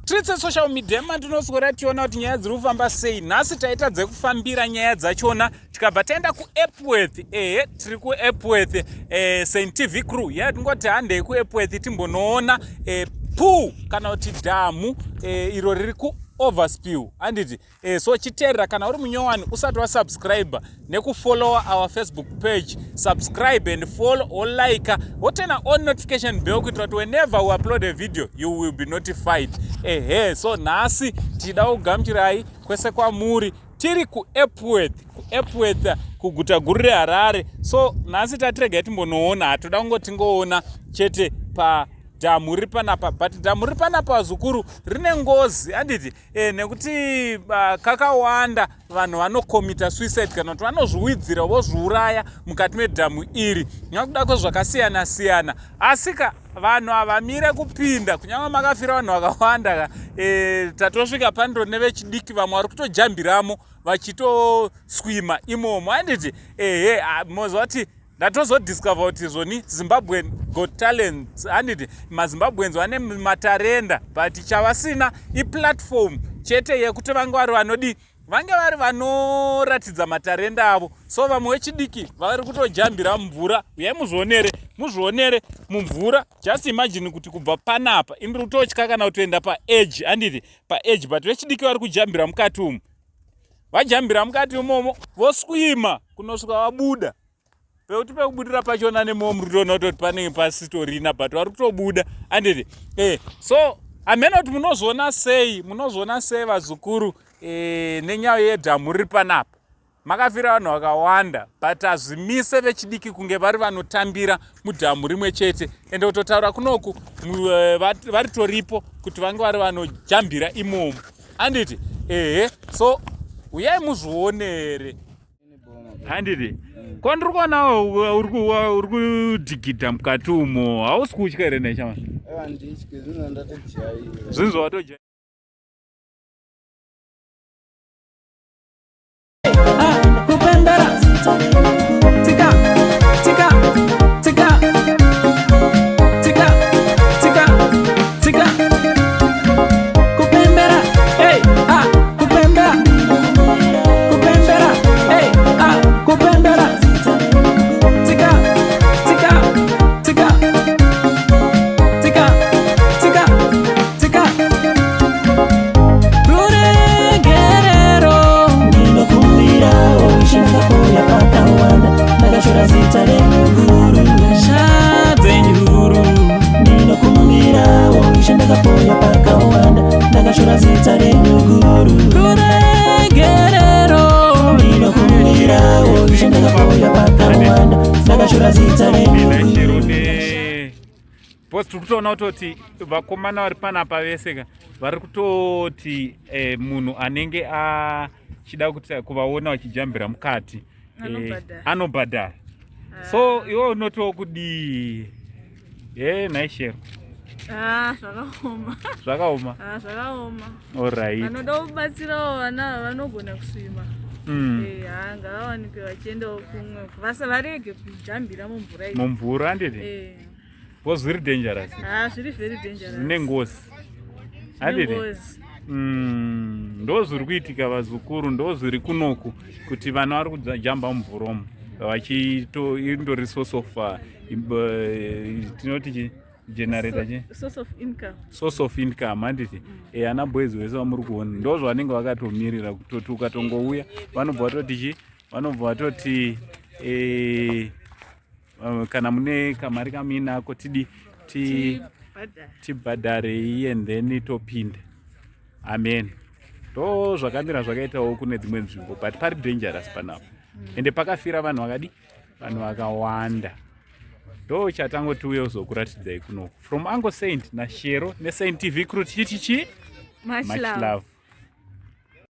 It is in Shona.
Tiri social media mandinoswera tiona kuti nyaya dziri kufamba sei. Nhasi taita dzekufambira nyaya dzachona tikabva taenda kuEpworth. Ehe, tiri kuEpworth eh, Saint TV crew. Yeah, tingoti handei kuEpworth timbonoona eh, pool kana kuti dhamu eh, iro riri ku overspill handiti eh, so chiteerera kana uri munyowani usati wasubscribe nekufollowa our facebook page, subscribe and follow wolike woturn on notification bell kuitira kuti whenever we upload a video you will be notified. Ehe, so nhasi tida kugamuchirai kwese kwamuri. Tiri kuEpworth, kuEpworth kuguta guru reHarare. So nhasi tatiregai timbonoona, hatoda kungoti tingoona chete pa dhamu riri panapa, but dhamu riri panapa vazukuru rine ngozi handiti? E, nekuti kakawanda vanhu vanokomita suicide kana kuti vanozviwidzira vozviuraya mukati medhamu iri nekuda kwezvakasiyana siyana. Asi ka vanhu havamire kupinda kunyange makafira vanhu vakawanda ka. E, tatosvika pandiro nevechidiki vamwe vari kutojambiramo vachitoswima imomo handiti? Ehe, moziva kuti ndatozodiscover kuti zvoni Zimbabwean Got Talent handiti? MaZimbabweans vane matarenda but chavasina iplatform chete yekuti vange vari vanodi vange vari vanoratidza matarenda avo. So vamwe vechidiki vari kutojambira mumvura. Uyai muzvionere, muzvionere mumvura. Just imagine kuti kubva panapa indiri kutotya kana kutoenda paedge handiti? Paedge, but vechidiki vari kujambira mukati umu, vajambira mukati imomo voswima kunosvika vabuda pekuti pekubudira pachona nemomo muri kutoona kutoti panenge pasitorina, but vari kutobuda handiti? Eh, so hamena kuti munozviona sei, munozviona sei vazukuru eh, nenyaya yedhamu riri panapa makafira vanhu vakawanda, but hazvimise vechidiki kunge vari vanotambira mudhamu rimwe chete. Ende kutotaura kunoku varitoripo kuti vange vari vanojambira imomo handiti? Ehe, so uyai muzvionere handiti? Ko ndiri kuona uri kudhigidha mukati umo, hausi kutya here nechama? Handityi, zvinhu zvandatojaira. Zvinhu zvawatojaira. Kupembera, tika tika tika tika tika tika, kupembera, hey, ah, kupembera, kupembera, hey, ah, kupembera, tika tika tika tika tika tika, ruregerero. Ndinokumbirawo Ishe, ndakapoya pakawanda, ndakashora zita renyu guru. Nyasha dzenyu huru. Ndinokumbirawo Ishe, ndakapoya pakawanda, ndakashora zita renyu guru. Ruregerero. Ndinokumbirawo Ishe, ndakapoya pakawanda, ndakashora zita renyu Shero guru. Ne because tiri kutoona kutoti vakomana vari panapa vese ka vari kutoti eh, munhu anenge achida kuti kuvaona vachijambira mukati Anobhadhara. Anobhadhara. So iwe unotiwo kudii e nhai Shero? Ah, zvakaoma. Zvakaoma. Ah, zvakaoma. Alright. Vanoda kubatsirawo vana ava vanogona kusvima. Eh, ha, ngavawanikwe vachiendawo kumwe, vasa varege kujambira mumvura iyi. Mumvura handiti? Eh. Because zviri dangerous. Ah, zviri very dangerous. Zvine ngozi handiti? Ngozi. Ndo zviri kuitika vazukuru, ndo zviri kunoku kuti vana vari kujamba mumvura umu vachito indori source of tinoti chi generator chi Source of income. Source of income handiti? E, ana boys vese vamuri kuona ndo zvavanenge vakatomirira kutoti ukatongouya vanobva vatoti chi vanobva vatoti kana mune kamari kamuinako tidi ti Bhadhara. Tibhadharei and then topinda. Amen. Ndo zvakamira zvakaitawo kune dzimwe nzvimbo, but pari dangerous panapa ende pakafira vanhu vakadi vanhu vakawanda. Ndo chatangoti uye uzokuratidzai kunoku from Uncle Saint naShero neSaint TV crew tichiti chi Much much love. Love.